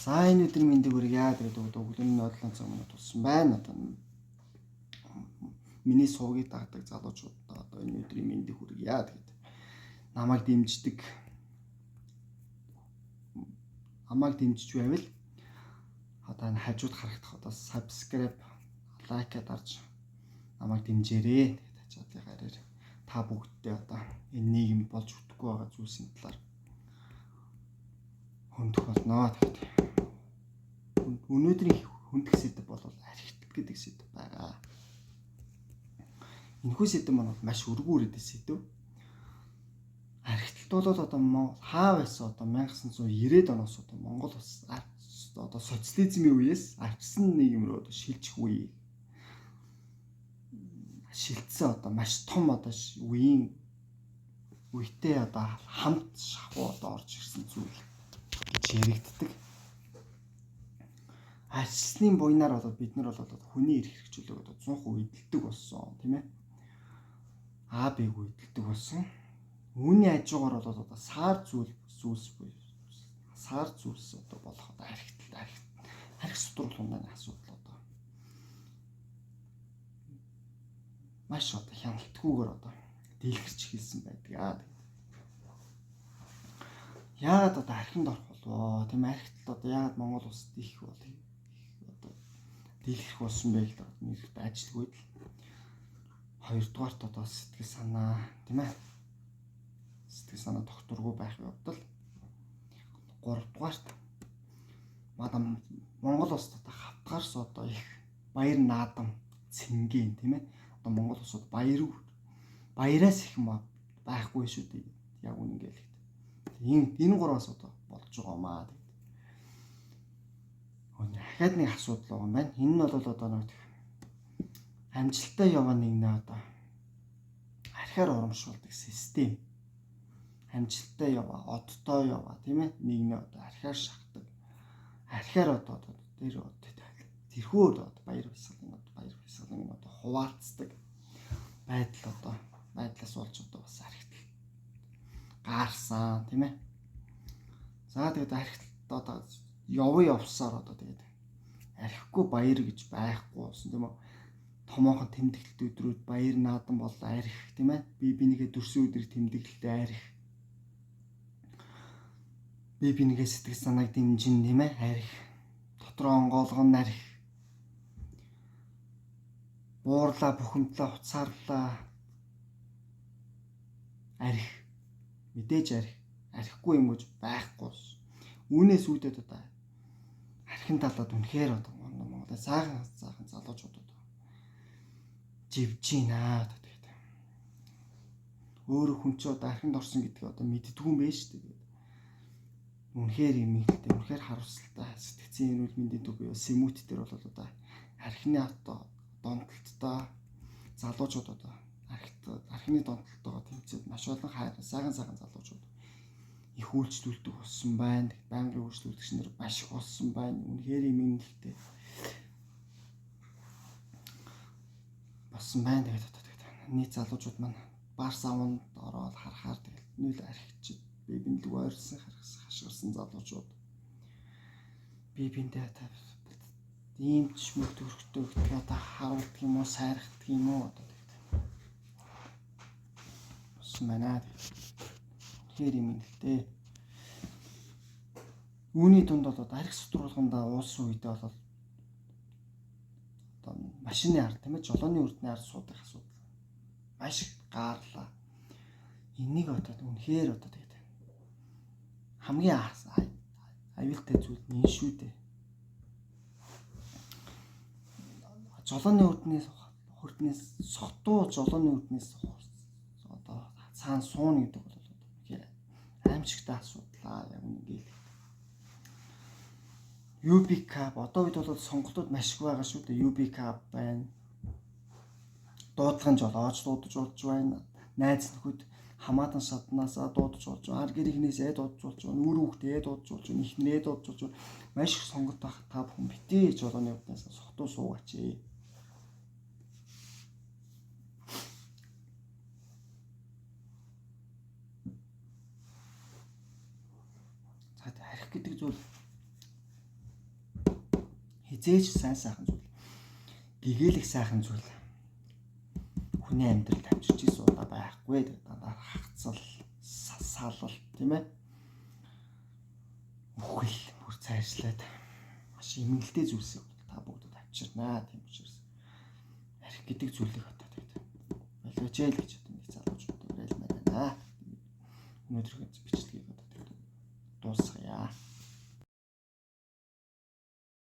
За энэ өдрийн мэндийг хүргье. Тэгээд өглөөний 07 цаг минут болсон байна. Одоо миний сувгийг дагдаг залуучуудаа одоо энэ өдрийн мэндийг хүргье. Тэгээд намайг дэмждэг намайг дэмжиж байвал одоо энэ хажууд харагдах одоо subscribe, like дарж намайг дэмжээрэй. Тэгээд ачааллын гараар та бүгдтэй одоо энэ нийгэмд болж өгдөхгүй байгаа зүйлсийн талаар хөндөх болно. Тэгээд өнөөдрийн хөндөх сэдэв бол архитект гэдэг сэдэв байгаа. Энэхүү сэдэв маань бол маш өргөн үрээтэй сэдэв. Архитект бол одоо Монгол хаа байсан одоо 1990-ад оноос одоо Монгол улс одоо социализмын үеэс арчсан нийгэм рүү одоо шилжих үе шилжсэн одоо маш том одоо үеийн үетэй одоо хамт шахуу одоо орж ирсэн зүйл гэж яригддаг. Арчсны буйнаар бол бид нар бол хүний эрх хэрэгжүүлэг одоо 100% эдэлдэг болсон, тийм ээ. А Б-г эдэлдэг болсон. Үүний хажуугаар бол одоо сар зүйл зүйлс буюу сар зүйлс одоо болох одоо архитл арх судрал асуудал одоо маш одоо хяналтгүйгээр одоо дэлгэрч эхэлсэн байдаг. Аа. Яагаад одоо архинд орох болов? Тийм архитл одоо яагаад Монгол улсад их бол одоо дэлгэрэх болсон бэ гэдэг нэгт ажилгүй л. Хоёрдугаарт одоо сэтгэл санаа, тийм ээ. Сэтгэл санаа тогтворгүй байх явдал. Гуравдугаарт мадам Монгол улсад одоо хавтгаарс одоо их баяр наадам цэнгийн, тийм ээ. Одоо Монгол улсад баяраас их юм байхгүй шүү дээ. Яг үнэн гэлэхэд. Энэ гурваас одоо болж байгаа юм аа. Дахиад нэг асуудал байгаа юм байна. Энэ нь бол одоо нэг амжилттай яваа нэг нэ одоо архиар урамшуулдаг систем. Амжилттай яваа, одтой яваа, тийм ээ. Нэг нэ одоо архиар шахдаг. Архиар одоо тэр тэрхүү одоо баяр баясгалан одоо баяр баясгалан одоо хуваалцдаг байдал одоо байдлаас болж одоо бас архитл гаарсан, тийм ээ. За тэгээд архитл одоо явъя явсаар одоо тэгээд архихгүй баяр гэж байхгүй болсон, тийм үү. Томоохон тэмдэглэлт өдрүүд баяр наадам бол арх, тийм ээ. Би бинийгээ төрсөн өдрийг тэмдэглэлтэй арх. Би бинийгээ сэтгэл санааг дэмжин, тийм ээ, арх. Дотроо онгоолгон арх. Буурлаа, бухимдлаа, хуцаарлаа арх. Мэдээж арх. Архихгүй юм гэж байхгүй болсон. Үүнээс үүдээд одоо архин талаад үнэхээр одоо Монголын сайхан сайхан залуучууд одоо живж гинэ одоо тэгээд. Өөрөө хүн чи одоо архинд орсон гэдгийг одоо мэддэггүй юм байна шүү дээ. Үнэхээр юм ихтэй, үнэхээр харуулсалтай сэтгцийн эрүүл мэндийн төв буюу сэмүүт дээр бол одоо архины одоо донтолттой залуучууд одоо архины донтолтойгоо тэмцээд маш олон сайхан сайхан залуучууд их үйлчлүүлдэг болсон байна. Байнгын үйлчлүүлэгч нар маш их болсон байна. Үнэхээр юм имнэлтэй болсон байна. Тэгээд одоо тэгээд нийт залуучууд маань барс аванд ороод харахаар тэгэл нүл архичид би бинэлэг ойрсон хашгирсан залуучууд би биндээ ийм ч мөх төрхтэй гэдгийг одоо харуулдаг юм уу, сайрхдаг юм уу одоо тэгээд болсон байна. Тэгэхээр юм л дээ. Үүний дунд бол арх сутруулгандаа уусан үедээ бол одоо машины ард, тийм ээ, жолооны үрдний ард суудаг асуудал маш их gaарлаа. Энийг одоо үнэхээр одоо тэгээд хамгийн аюултай зүйл нь энэ шүү дээ. Жолооны үрднээс сотуу жолооны үрднээс одоо цаана сууна гэдэг бол үнэхээр аимшигтай асуудал аа, яг үнэн гэлээ. UB Cup одоо үед бол сонголтууд маш их байгаа шүү дээ. UB Cup байна. Дуудлагын жолооч дуудаж болж байна. Найз нөхөд хамаатан шатнаасаа дуудаж болж байна. Ар гэрийнхнээсээ дуудаж болж байна. Үр хүүхдээ дуудаж болж байна. Эхнэрээ дуудаж болж байна. Маш их сонголт байх. Та бүхэн битгий жолооны урднаас сотуу суугаач. За арх гэдэг зүйл Хизээж сайн сайхан зүйл, гэгээлэх сайхан зүйл хүний амьдралд авчирч ирсэн удаа байхгүй. Тэгээд дандаа хагцал, салал, тийм ээ. Үхэл бүр цаашлаад маш эмгэлтэй зүйлсийг та бүгдэд авчирнаа. Тийм учраас арх гэдэг зүйлийг одоо тэгээд болгооч ээ л гэж одоо нэг залуучууд уриалмаар байна. Өнөөдрийн бичлэгийг одоо тэгээд дуусгая.